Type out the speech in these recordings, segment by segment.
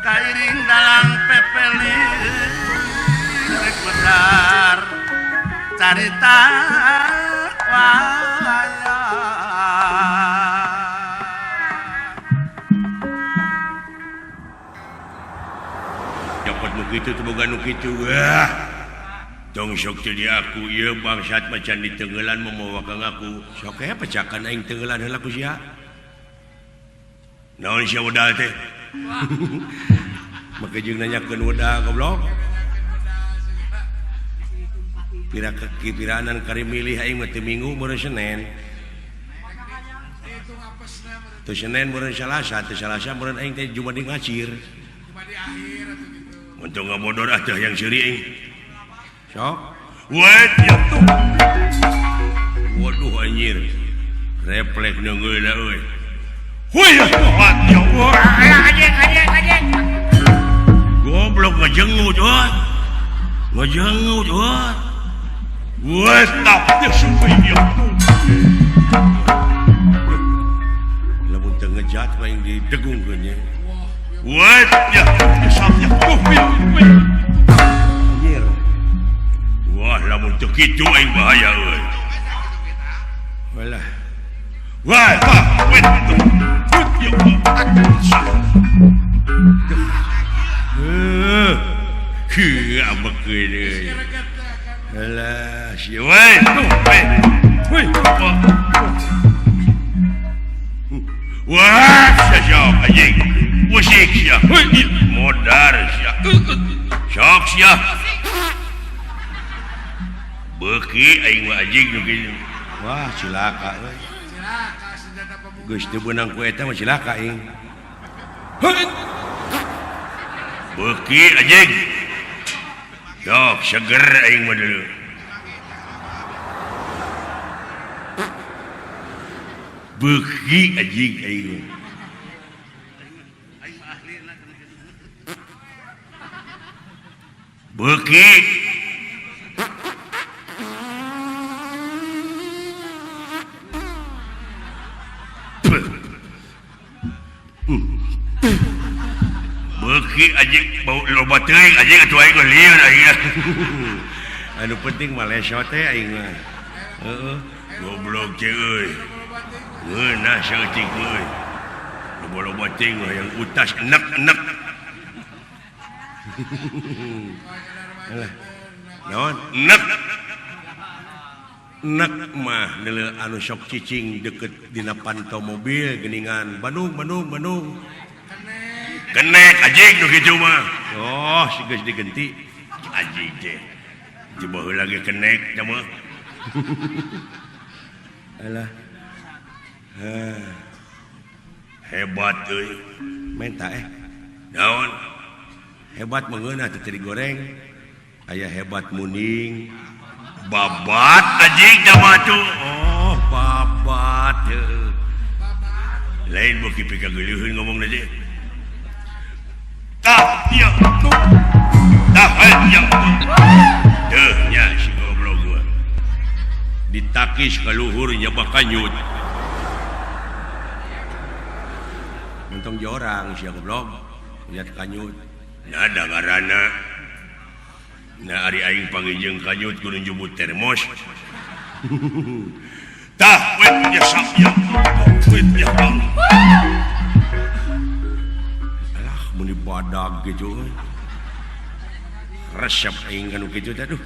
Kairing dalang pepeli rek medar carita wayang. Dapat nu kitu teu boga nu kitu. Wah. Tong sok teu di aku ieu bangsat macan ditenggelan mamawa ka ngaku. Sok aya pecakan aing tenggelan heula ku sia. Naon sia wedal teh? Make jeung nanyakeun wedal goblok. Pira kekipiranan kari milih aing mah teu minggu meureun Senen. Teu Senen meureun Salasa, teu Salasa meureun aing teh Jumat di ngacir. Untung ngabodor ah teh yang seuri aing. Sok. Wet ya tuh. Waduh anjir. Refleks neungeuna euy. Huy ya tuh. Anjing anjing anjing. Goblok ngajengut euy. Ngajengut euy. Wes tap ya supaya ya tuh. Lamun teu ngejat mah aing didegungkeun nya. Wet ya samnya. Anjir. Wah, lamun teu kitu aing bahaya euy. Walah. Wah, tah, wet. Heuh, abekeun euy. Alah, si we. Weh. Wah, sia anjing. Musik sia. Modar sia. Sok sia. Beuki aing mah anjing nu kitu. Wah, cilaka euy. Cilaka senjata pemukul. Geus teu beunang ku eta mah cilaka aing. Beuki anjing. Sok seger aing mah dulu. Beuki anjing aing. Beuki. Beuki anjing bau loba teuing anjing atuh aing mah lieur aing. Anu penting mah leso teh aing mah. Heeh, goblok teh euy. Ngeunah saeutik euy. Loba-loba teuing mah yang utas enek-enek. Alah. Naon? Enek. Enek mah deuleu anu sok cicing deket dina panto mobil geuningan Bandung Bandung Bandung. Kenek anjing nu kitu mah. Oh, si geus digenti anjing teh. Teu baheula ge kenek teh mah. Alah. Hebat euy. Menta Naon? Hebat mengeunah teh teu digoreng. Aya hebat muning. Babat anjing teh mah tuh. Oh, babat heuh. Lain beuki pikageuleuheun ngomongna teh. Tah ya tuh. Tah ya tuh. Deuh nya si goblok gua. Ditakis ka luhur nya bakanyut. Untung jorang sia goblok. Lihat kanyut. Nah da ngaranna. Nah ari aing panggih kanyut kudu njubut termos. Tah wet ya sak ya. Wet ya. Alah mun dibadag kitu euy. Resep aing kanu kitu teh aduh.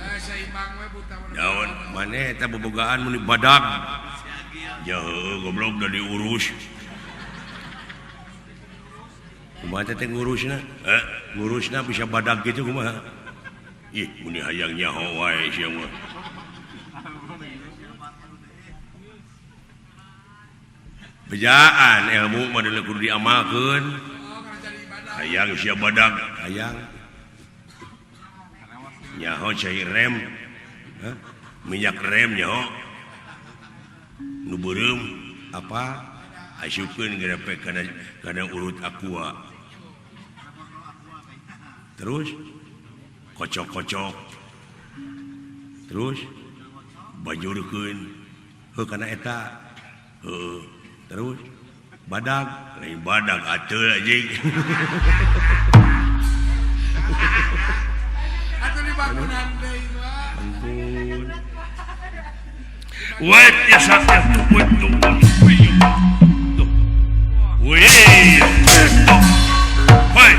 Naon maneh eta bobogaan mun dibadag. Ya heueuh goblok da diurus. Kumaha teh ngurusna? Ngurusna bisa badag kitu kumaha? Ih, mun hayang nyaho wae sia mah. Bejaan ilmu mah deuleu kudu diamalkeun. Hayang sia badag, hayang. Nyaho cai rem. Hah? Minyak rem nyaho. Nu beureum apa? Asupkeun gerepek kana urut aqua. Terus kocok-kocok. Terus bajurkeun heuh kana eta. Heuh. Terus Badag, lain badag atuh anjing. Atuh di bangunan deui mah. Ampun. Wait, ya satya tuh tuh. Tuh. Wih. Hoi.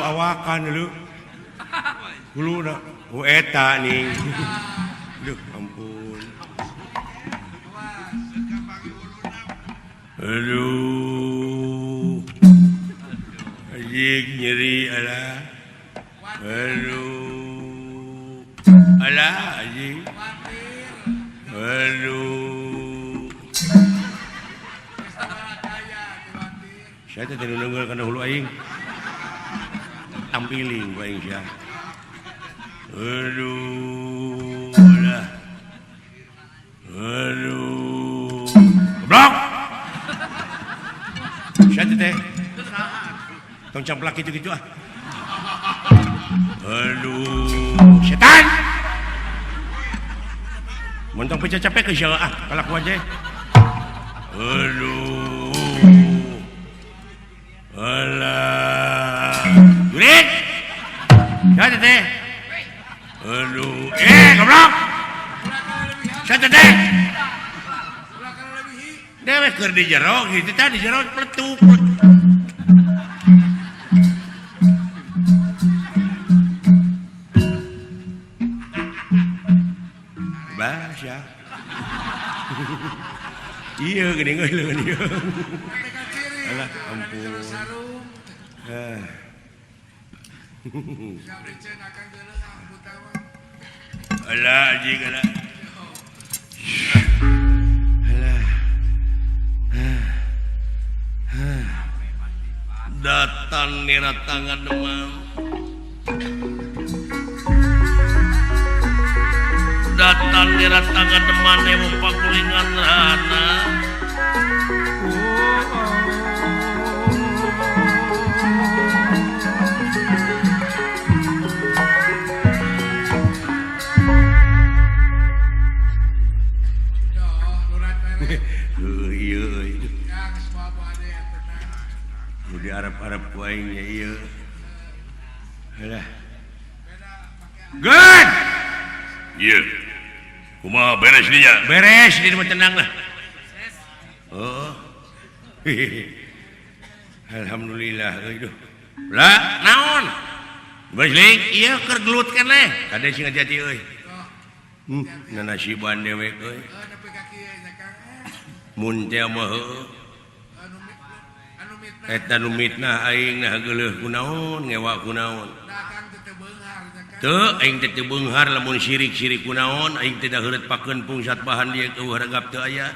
Awakan lu hulu eta nih. Duh ampun. Aduh. Anjing nyeri alah. Aduh. Alah anjing. Aduh. Saya teh nunggu kana hulu aing. Tampiling aing sia. Aduh, alah. Aduh. Goblok. Sia teh. Tong camplak kitu-kitu ah. Aduh, setan. Mun tong capek ke sia ah, kalakuan teh. Aduh. Alah. Jurit. Sia teh. Aduh, goblok. Sia teh. Dewek keur di jero kitu tah di jero pletuk. Bah sia. Ieu geuning euy leueun ieu. Alah ampun. Alah anjing alah. Alah. Datang niratangan demam. Datang niratangan demam nemu pakulingan rana. Heuh ieu euy. Nu diarep-arep ku aing nya ieu. Halah. Good. Ieu. Kumaha beres dinya? Beres di mah tenang lah. Oh. Alhamdulillah euy duh. Lah naon? Geus ling ieu keur gelut keneh. Kade sing hati-hati euy. Nanasiban dewek euy. Mun teh mah heueuh. Eta nu mitnah aing nah geuleuh kunaon ngewa kunaon. Teu aing teh teu beunghar lamun sirik-sirik kunaon aing teh daheureut pakeun pungsat bahan dieu eueuh regap teu aya.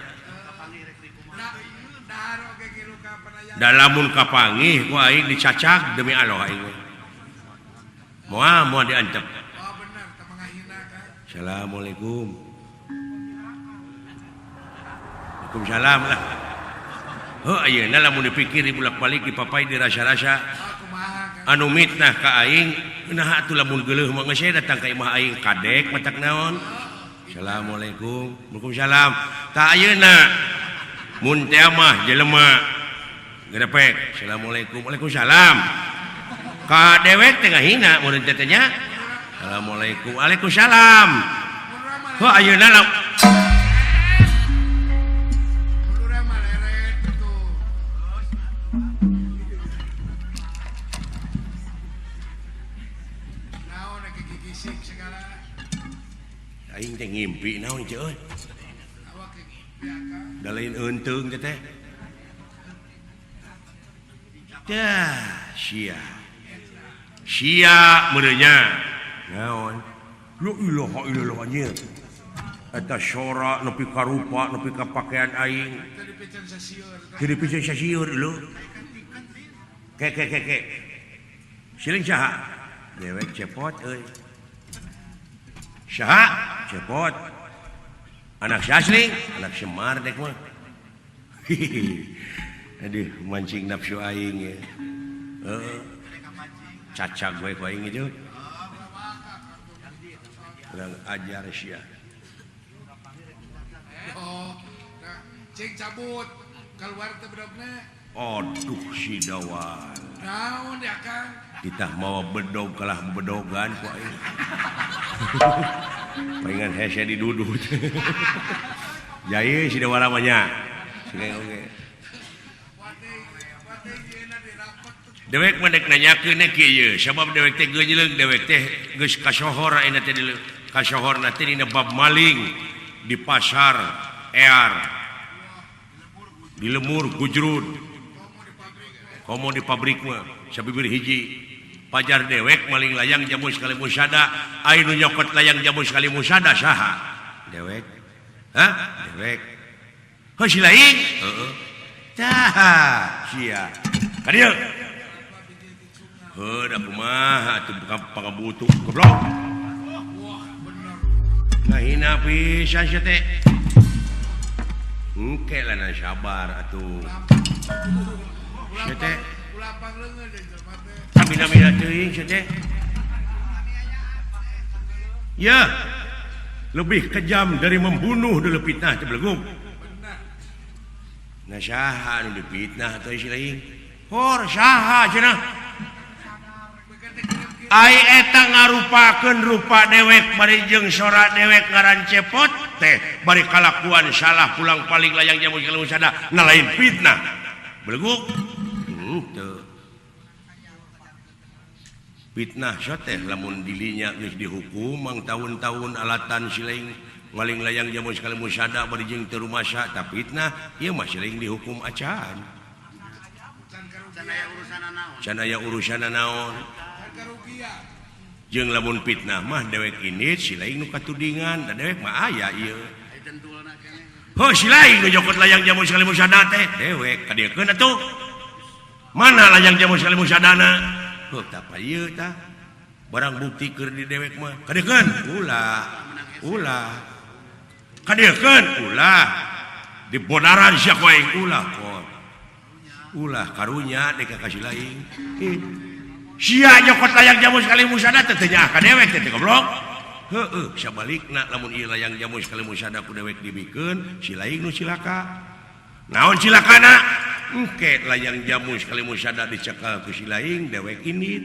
Da lamun kapanggih ku aing dicacag demi Allah aing. Moal moal diantep. Assalamualaikum. Waalaikumsalam lah. Heuh ayeuna lamun dipikir dibulak-balik dipapai dirasa-rasa. Anu mitnah ka aing naha atuh lamun geuleuh mah geus datang ka imah aing kadek matak naon. Assalamualaikum. Waalaikumsalam. Tah ayeuna mun teh mah jelema gerepek. Assalamualaikum. Waalaikumsalam. Ka dewek teh ngahina mun teh teh nya. Assalamualaikum. Waalaikumsalam. Heuh ayeuna lah. Aing teh ngimpi naon ceu euy. Da lain eunteung teh teh. Dah sia. Sia meureunnya. Naon? La ilaha illallah anjir. Eta sora nepi ka rupa nepi ka pakaian aing. Jadi piceun sasieur leuh. Ke ke ke ke. Siling saha? Dewek cepot euy. Saha? Cepot. Anak Sasling, anak Semar dek mah. Aduh, mancing nafsu aing ya. Heeh. Cacag we ku aing itu. Urang ajar sia. Oh, nah, cing cabut keluar teh bedogna. Aduh si dawal. Naon ya Kang? Kita mawa bedog kalah bedogan ku aing. Palingan hese didudut. Jai si dawala mah nya. Sige oge. Dewek mah dek nanyakeun kieu sabab dewek teh geunyeung dewek teh geus kasohor ayeuna teh kasohorna teh dina bab maling di pasar ear di lemur gujrud komo di pabrik mah sabibir hiji pajar dewek maling layang jamu sekali musada ai nu nyokot layang jamu sekali musada saha dewek hah dewek heuh si lain heueuh tah sia ka dieu heuh da kumaha atuh pangabutuh goblok ngahina pisan sia teh engke lah na sabar atuh sia teh mina-mina teuing sia teh ya lebih kejam dari membunuh dulu fitnah teh belegug nah saha nu dipitnah atuh si lain hor saha cenah ai eta ngarupakeun rupa dewek bari jeung sora dewek ngaran cepot teh bari kalakuan salah pulang paling layang jamu sekali musada na lain fitnah belegug teu fitnah teh lamun dilinya geus dihukum mang tahun-tahun alatan si lain maling layang jamu sekali musada bari jeung teu rumasa ta fitnah ieu mah si lain dihukum acan can aya urusanna naon jeung lamun fitnah mah dewek ini si lain nu katudingan da dewek mah aya ieu heuh si lain nu nyokot layang jamu sekali musada teh dewek kadiekeun atuh mana layang jamu sekali musadana heuh tah pa ieu tah barang bukti keur di dewek mah kadiekeun ulah ulah kadiekeun ulah dibonaran sia ku aing ulah kor ulah karunya dek ka si lain sia nyokot layang jamu sekali musada teh teu nyaah ka dewek teh goblok. Heueuh sabalikna lamun ieu layang jamus kali musada ku dewek dibikeun si laing nu cilaka. Naon cilakana? Engke layang jamus kali musada dicekal ku si laing dewek indit.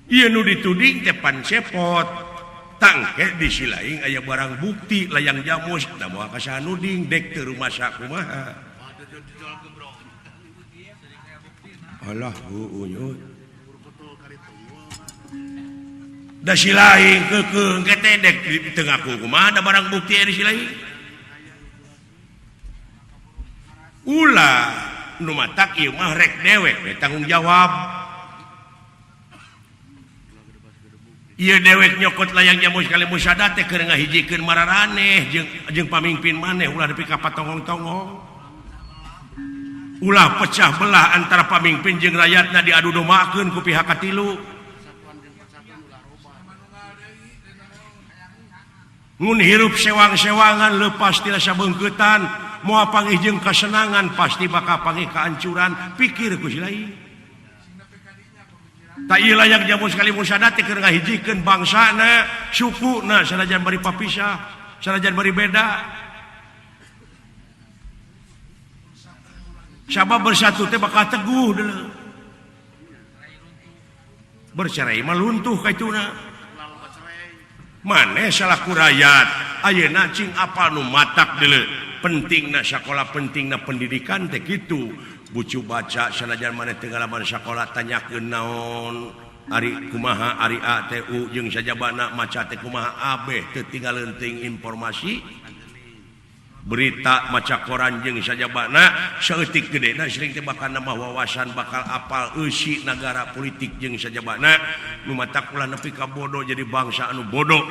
Ieu nu dituding teh pan cepot. Tangke di si laing aya barang bukti layang jamus da moal ka saha nuding dek teu rumasa kumaha. Alah heueuh. Da si laing keukeuh engke teh dek teu ngaku kumaha da barang bukti aya di si laing. Ulah nu matak ieu mah rek dewek we tanggung jawab. Ieu dewek nyokot layang jamus kali musada teh keur ngahijikeun mararaneh jeung pamimpin maneh ulah nepi ka patongong-tongong. Ulah pecah belah antara pamimpin jeung rakyatna diadu dombakeun ku pihak katilu. Mun hirup sewang-sewangan leupas tina sabeungkeutan, moal panggih jeung kasenangan pasti bakal panggih kahancuran, pikir ku si lain. Tak ieu layang jamus kali musada teh keur ngahijikeun bangsana, sukuna sanajan bari papisah, sanajan bari beda. Sabab bersatu teh bakal teguh deuleu. Bercerai mah luntuh kaituna. Maneh salaku rakyat, ayeuna cing apal nu matak deuleu. Pentingna sakola, pentingna pendidikan teh kitu. Bucu baca sanajan maneh teu ngalaman sakola tanyakeun naon ari kumaha ari A T U jeung sajabana maca teh kumaha abeh teu tinggal leuting informasi berita maca koran jeung sajabana saeutik gedena sering teh bakal nambah wawasan bakal apal eusi nagara politik jeung sajabana nu matak ulah nepi ka bodoh jadi bangsa anu bodoh.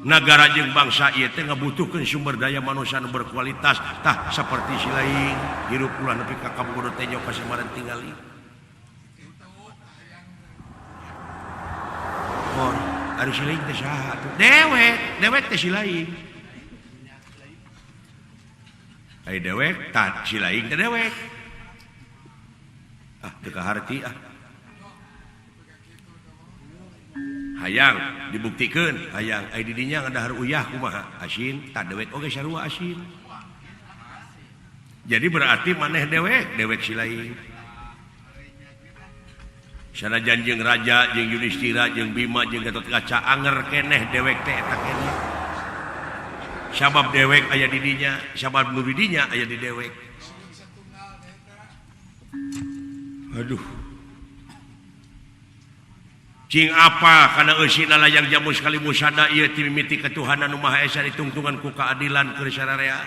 Nagara jeung bangsa ieu teh ngabutuhkeun sumber daya manusia anu berkualitas tah saperti si lain hirup ulah nepi ka kabodoh teh nyoka samaran tingali. Por ari si lain teh saha atuh? Dewek, dewek teh si lain. Ai dewek tah si lain teh dewek. Ah teu kaharti ah. Hayang dibuktikeun hayang ai di dinya ngadahar uyah kumaha asin tah dewek oge sarua asin. Jadi berarti maneh dewek dewek si lain. Sanajan jeung raja jeung Yudhistira jeung Bima jeung Gatotkaca anger keneh dewek teh eta keneh. Sabab dewek aya di dinya, sabab nu di dinya aya di dewek. Aduh. Cing apa kana eusina layang jamus kali musada ieu ti mimiti ketuhanan nu Maha Esa ditungtungan ku keadilan keur sararea.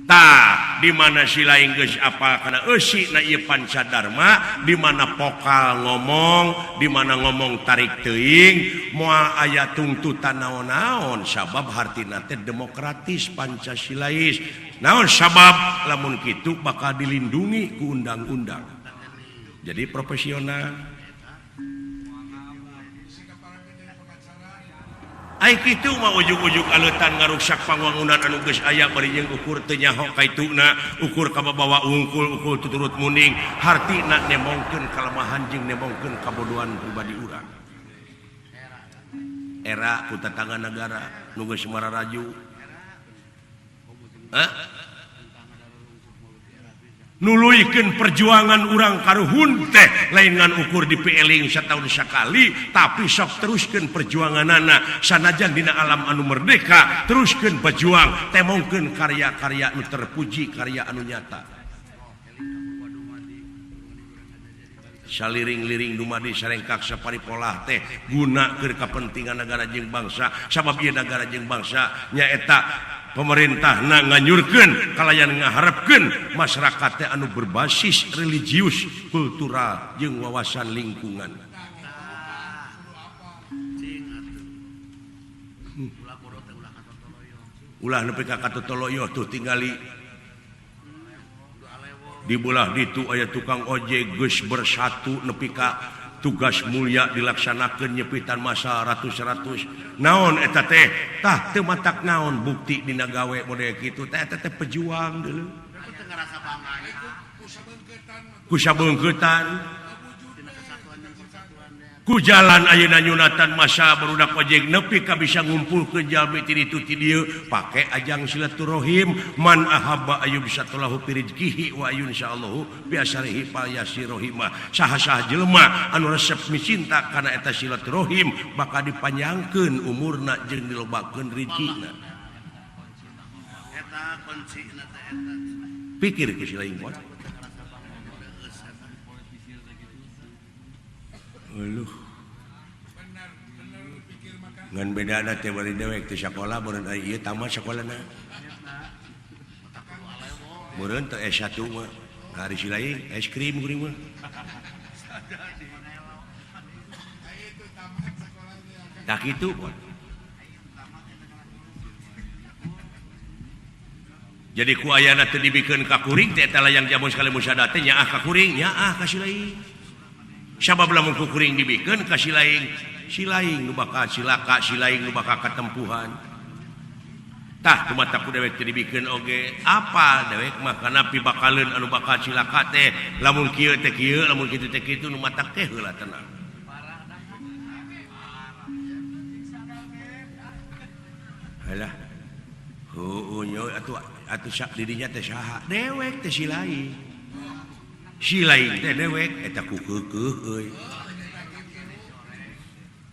Tah di mana si lain geus apal kana eusina ieu pancadarma, di mana pokal ngomong, di mana ngomong tarik teuing, moal aya tungtutan naon-naon sabab hartina teh demokratis Pancasilais. Naon sabab lamun kitu bakal dilindungi ku undang-undang. Jadi profesional. Ai kitu mah ujug-ujug aleutan ngaruksak pangwangunan anu geus aya bari jeung ukur teu nyaho kaituna, ukur kababawa wungkul, ukur tuturut muning, hartina nemongkeun kalemahan jeung nemongkeun kabodohan pribadi urang. Era ku tetangga nagara nu geus mararaju. Hah? Nuluykeun perjuangan urang karuhun teh lain ngan ukur dipieling sataun sakali tapi sok teruskeun perjuanganana sanajan dina alam anu merdeka teruskeun berjuang temongkeun karya-karya anu terpuji karya anu nyata. Saliring-liring dumadi sarengkak saparipolah teh guna keur kapentingan nagara jeung bangsa sabab ieu nagara jeung bangsa nyaeta pemerintah na nganyurkeun kalayan ngaharepkeun masyarakat teh anu berbasis religius, kultural jeung wawasan lingkungan. Ulah nepi ka katotoloyo tuh tingali di belah ditu aya tukang ojek geus bersatu nepi ka tugas mulia dilaksanakeun nyepitan masa ratus-ratus. Naon eta teh? Tah teu matak naon bukti dina gawe model kitu teh eta teh pejuang deuleu. Ku sabeungkeutan. Ku jalan ayeuna nyunatan masa barudak ojek nepi ka bisa ngumpulkeun jalmi ti ditu ti dieu pake ajang silaturahim man ahabba ayyub satulahu fi rizqihi wa ayun insyaallahu bi asarihi fal yasirohimah saha-saha jelema anu resep micinta kana eta silaturahim bakal dipanjangkeun umurna jeung dilobakeun rizkina. Eta kuncina teh eta. Pikir ke si lain pot. Aduh. Ngan bedana teh bari dewek teh sakola beureun ari ieu tamat sakolana. Beureun teh S1 mah. Ari si lain es krim kuring mah. Tah kitu pot. Jadi ku ayana teu dibikeun ka kuring teh eta layang jamu sekali musada teh nyaah ka kuring, nyaah ka si lain. Sabab lamun ku kuring dibikeun ka si lain nu bakal cilaka, si lain nu bakal katempuhan. Tah kumaha ku dewek teu dibikeun oge, apal dewek mah kana pibakaleun anu bakal cilaka teh, lamun kieu teh kieu, lamun kitu teh kitu nu matak teh heula tenang. Halah. Heueuh nya atuh atuh sak didinya teh saha? Dewek teh si lain. Si lain teh dewek eta ku keukeuh euy.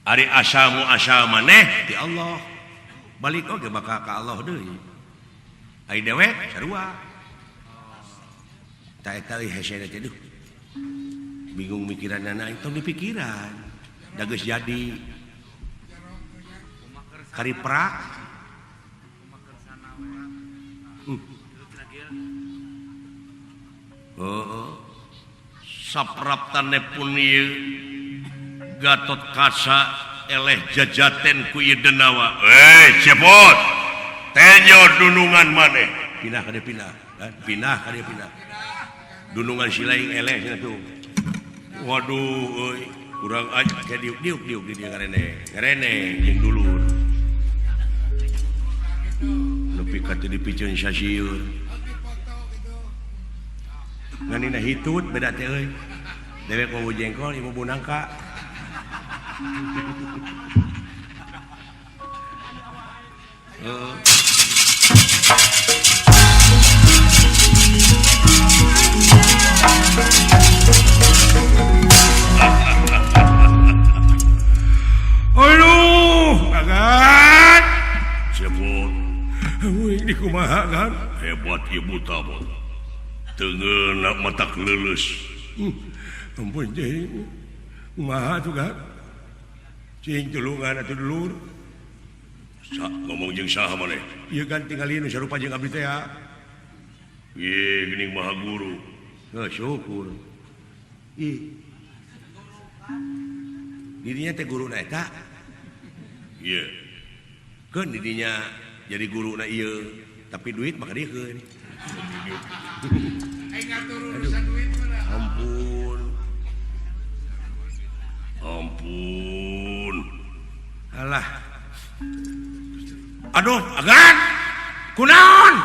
Ari asalmu asal maneh ti Allah. Balik oge bakal ka Allah deui. Ari dewek sarua. Ta eta euy hese teh duh. Bingung mikiranana tong dipikiran. Da geus jadi. Kari prak. Oh, sapraptane pun ieu Gatot Kaca eleh jajaten ku ieu denawa. Cepot. Tenyo dunungan maneh. Pindah ka dieu pindah. Pindah ka dieu pindah. Dunungan si lain eleh cenah tuh. Waduh euy, kurang aja ke diuk diuk diuk di dieu ngarene. Ngarene jeung dulur. Nepi ka teu dipiceun sasieur. Nganina hitut beda teh euy. Dewek mau jengkol ieu mau nangka. Heeh. Aduh, agan. Cepot. Euy, di kumaha kan? Hebat ieu buta bot. Tengeuna matak leuleus. Ampun cing. Kumaha tuh kan? Cing tulungan atuh dulur. Sa ngomong jeung saha maneh? Ieu kan tingali nu sarupa jeung abdi teh ya. Ieu geuning maha guru. Heuh, syukur. Ih. Didinya teh guruna eta. Ieu. Keun didinya jadi guruna ieu, tapi duit mah kadiekeun. Aing ngatur urusan duit mah. Ampun. Ampun. Alah. Aduh, agan. Kunaon?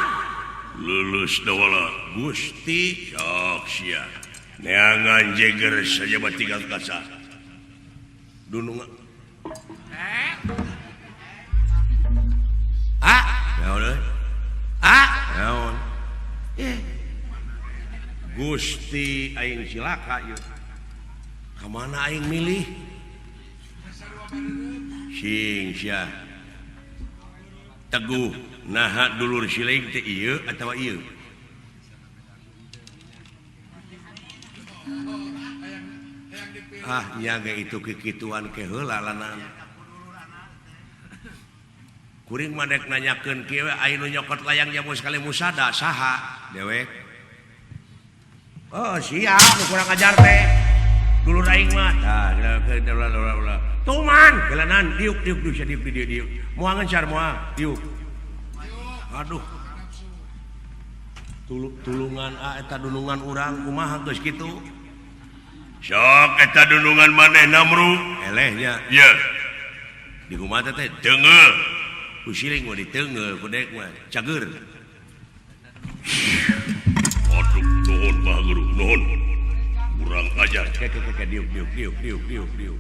Lulus dawala Gusti sok sia. Neangan jeger saja mah tinggal kaca. Dunungan. Ah, naon euy? Ah, naon? Eh. Gusti aing cilaka ieu. Ka mana aing milih? Sing sia. Teguh naha dulur siling teh ieu atawa ieu? Ah, nya ge itu kikituan ke heula lanan. Kuring mah dek nanyakeun kieu aya nu nyokot layang jamu sekali musada saha dewek. Oh, sia nu kurang ajar teh. Dulur aing mah tah ulah. Tuman gelanan diuk diuk diuk diuk diuk diuk. Moal ngencar moal diuk. Aduh. Tulungan a eta dunungan urang kumaha geus kitu. Sok eta dunungan maneh namru. Eleh nya. Ieu. Di kumaha teh Teunggeul. Ku siling mah diteunggeul ku dek mah cager. Aduh, nuhun Bah Guru, nuhun. Kurang ajar. Ke ke ke diuk diuk diuk diuk diuk diuk.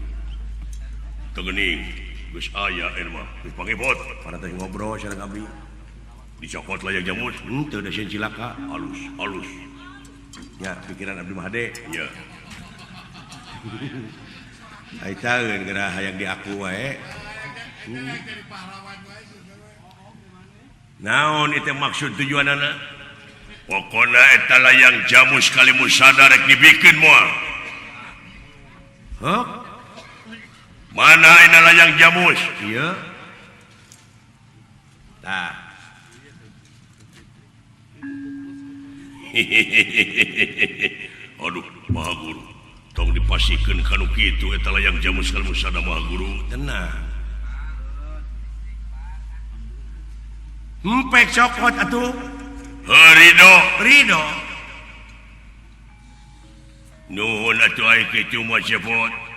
Teu geuning geus aya eta mah geus pangepot para teh ngobrol sareng abdi dicokot layang jamus henteu da sieun cilaka alus alus nya pikiran abdi mah hade nya ai taeun geura hayang diaku wae. Naon itu maksud tujuanana? Pokona eta layang jamus kali musada rek dibikeun moal. Hah? Mana ina layang jamus? Ieu. Tah. Aduh, Maha Guru. Tong dipasikeun kanu kitu eta layang jamus kali musada Maha Guru. Tenang. Empek cokot atuh. Ridho, Ridho. Nuhun atuh ai kitu mah cepot.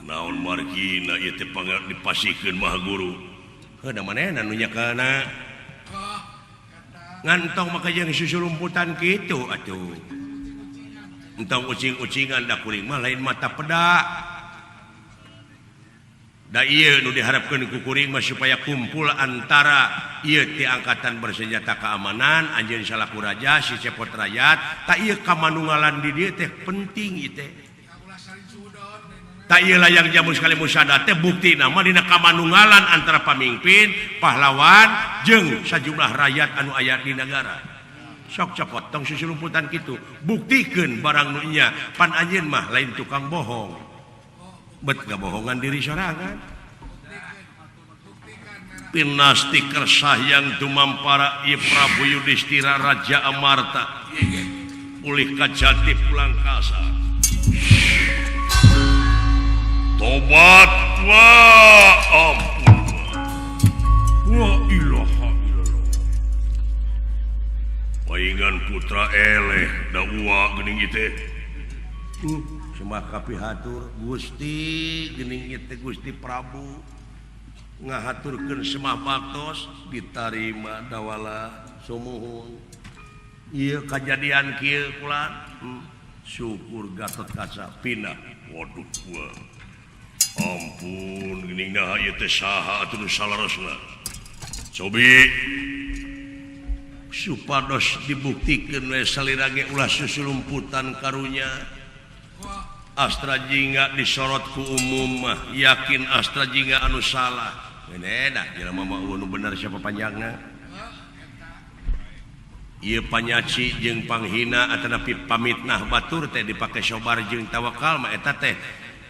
Naon margina ieu teh pangarep dipasikeun Maha Guru. Heuh da manehna nu nyakeuna. Ngantong maka jeung susulumputan kitu atuh. Entong ucing-ucingan da kuring mah lain mata peda. Da ieu nu diharapkeun ku kuring mah supaya kumpul antara ieu ti angkatan bersenjata keamanan anjeun salaku raja si cepot rakyat tak ieu kamanunggalan di dieu teh penting ieu teh. Tak ieu layang jamus kali musada teh bukti nama dina kamanunggalan antara pamimpin pahlawan jeung sajumlah rakyat anu aya di nagara. Sok copot tong susulumputan kitu buktikeun barang nu nya pan anjeun mah lain tukang bohong. Bet ngabohongan diri sorangan. Pinasti kersahyang dumampara ieu Prabu Yudhistira Raja Amarta pulih ka jati pulang kasa. Tobat wa ampun wa ilaha illallah. Paingan putra eleh da uwa geuning ieu teh. Sembah kapihatur Gusti geuning ieu teh Gusti Prabu ngahaturkeun semah baktos ditarima dawala sumuhun. Ieu kajadian kieu kula syukur Gatot Kaca pindah. Waduh gua. Ampun geuning naha ieu teh saha atuh nu salarosna. Cobi supados dibuktikeun we salira ge ulah susulumputan karunya. Astra Jingga disorot ku umum mah yakin Astra Jingga anu salah. Dah jelema mah nu bener siapa panjangna. Ieu panyaci jeung panghina atanapi pamitnah batur teh dipake sobar jeung tawakal mah eta teh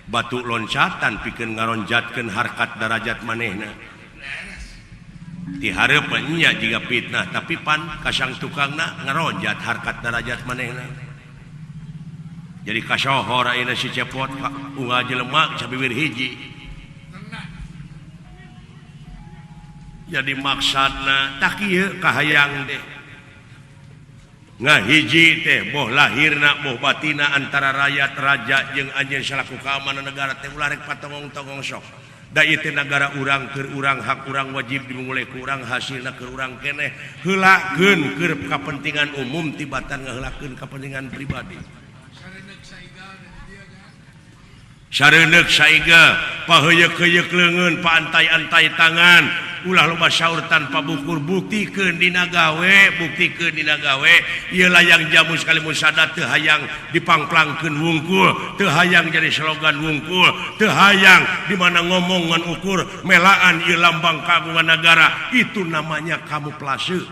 batu loncatan pikeun ngaronjatkeun harkat darajat manehna. Ti hareupeun nya jiga fitnah tapi pan kasang tukangna ngaronjat harkat darajat manehna. Jadi kasohor ayeuna si cepot unggal jelema sabibir hiji. Jadi maksudna tak kieu kahayang teh. Ngahiji teh boh lahirna boh batina antara rakyat raja jeung anjeun salaku keamanan negara teh ulah rek patongong-tongong sok. Da ieu teh nagara urang keur urang hak urang wajib dimulai ku urang hasilna keur urang keneh heulakeun keur kapentingan umum tibatan ngaheulakeun kapentingan pribadi. Sareundeuk saiga paheuyeuk-heuyeuk leungeun paantai-antai tangan ulah loba saur tanpa bukur buktikeun dina gawe buktikeun dina gawe ieu layang jamus kali musada teu hayang dipangplangkeun wungkul teu hayang jadi slogan wungkul teu hayang di mana ngomong ngan ukur melaan ieu lambang kagungan negara itu namanya kamuflase.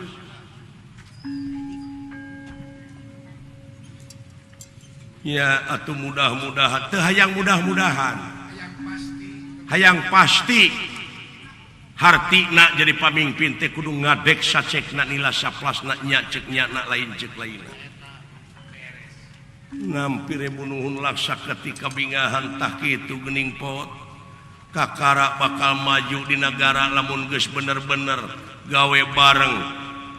Ya atuh mudah-mudahan teu hayang mudah-mudahan hayang pasti hartina jadi pamimpin teh kudu ngadek sacekna nila saplasna nya ceuk nya na lain ceuk lainna. Ngampir bunuhun laksa ketika bingahan tah kitu geuning pot kakara bakal maju di nagara lamun geus bener-bener gawe bareng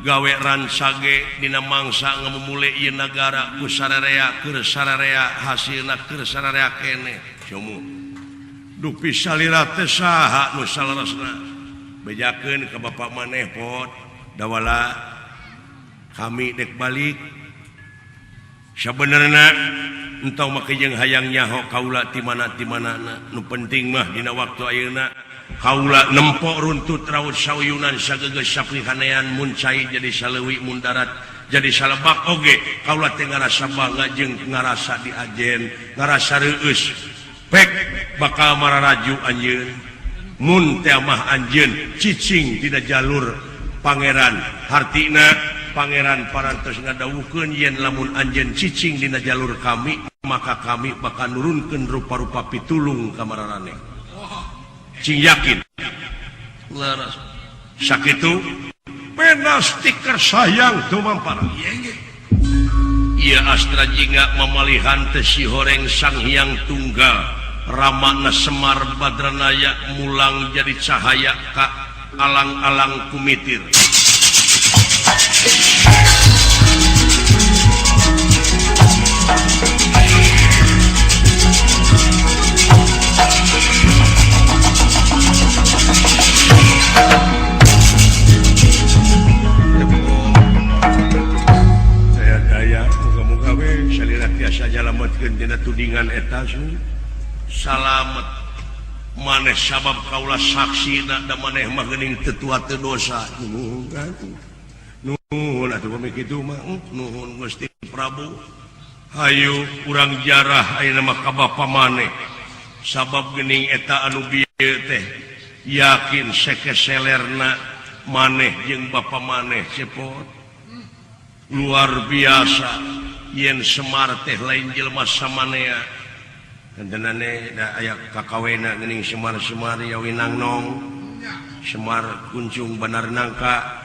gawe ransage dina mangsa ngamumule ieu nagara ku sararea keur sararea hasilna keur sararea keneh. Cumu dupi salira teh saha nu salarasna bejakeun ka bapak maneh pot dawala kami dek balik sabenerna Entong make jeung hayang nyaho kaula ti mana ti manana. Nu penting mah dina waktu ayeuna kaula nempo runtut raut sauyunan sagegeus sapihanean mun cai jadi saleuwi mun darat jadi salebak oge kaula teh ngarasa bangga jeung ngarasa diajen ngarasa reueus pek bakal mararaju anjeun mun teh mah anjeun cicing dina jalur pangeran hartina pangeran parantos ngadawuhkeun yen lamun anjeun cicing dina jalur kami maka kami bakal nurunkeun rupa-rupa pitulung ka mararaneh. Cing yakin laras sakitu penastikar sayang tumampara. Ieu Astra Jingga mamalihan teh si horeng Sang Hyang Tunggal Ramana Semar Badranaya mulang jadi cahaya ka alang-alang kumitir. Tudingan eta salamet maneh sabab kaula saksi da maneh mah geuning teu tua teu dosa. Nuhun atuh pami kitu mah nuhun Gusti Prabu. Hayu urang jarah ayeuna mah ka bapa maneh sabab geuning eta anu bieu teh yakin sekeselerna maneh jeung bapa maneh cepot luar biasa. Yen Semar teh lain jelema samanea kantenane da aya kakawena geuning Semar-semar ya winangnong Semar kuncung banar nangka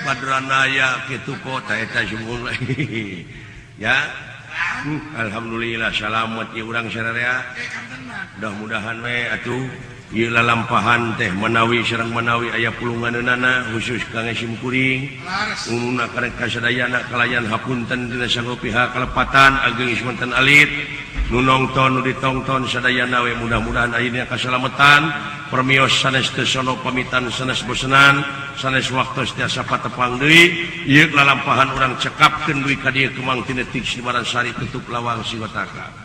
Badranaya kitu kota eta sumul ya. Alhamdulillah salamet ieu urang sararea. Mudah-mudahan we atuh ieu lalampahan teh manawi sareng manawi aya pulunganeunana khusus kangge simkuring umumna karek kasadayana kalayan hapunten dina sanggup pihak kalepatan ageng ismanten alit nu nongton nu ditongton sadayana we mudah-mudahan ayeuna kasalametan permios sanes teu sono pamitan sanes bosenan sanes waktos tiasa patepang deui ieu lalampahan urang cekapkeun dugi ka dieu kemang ti detik Sibaransari tutup lawang Siwataka.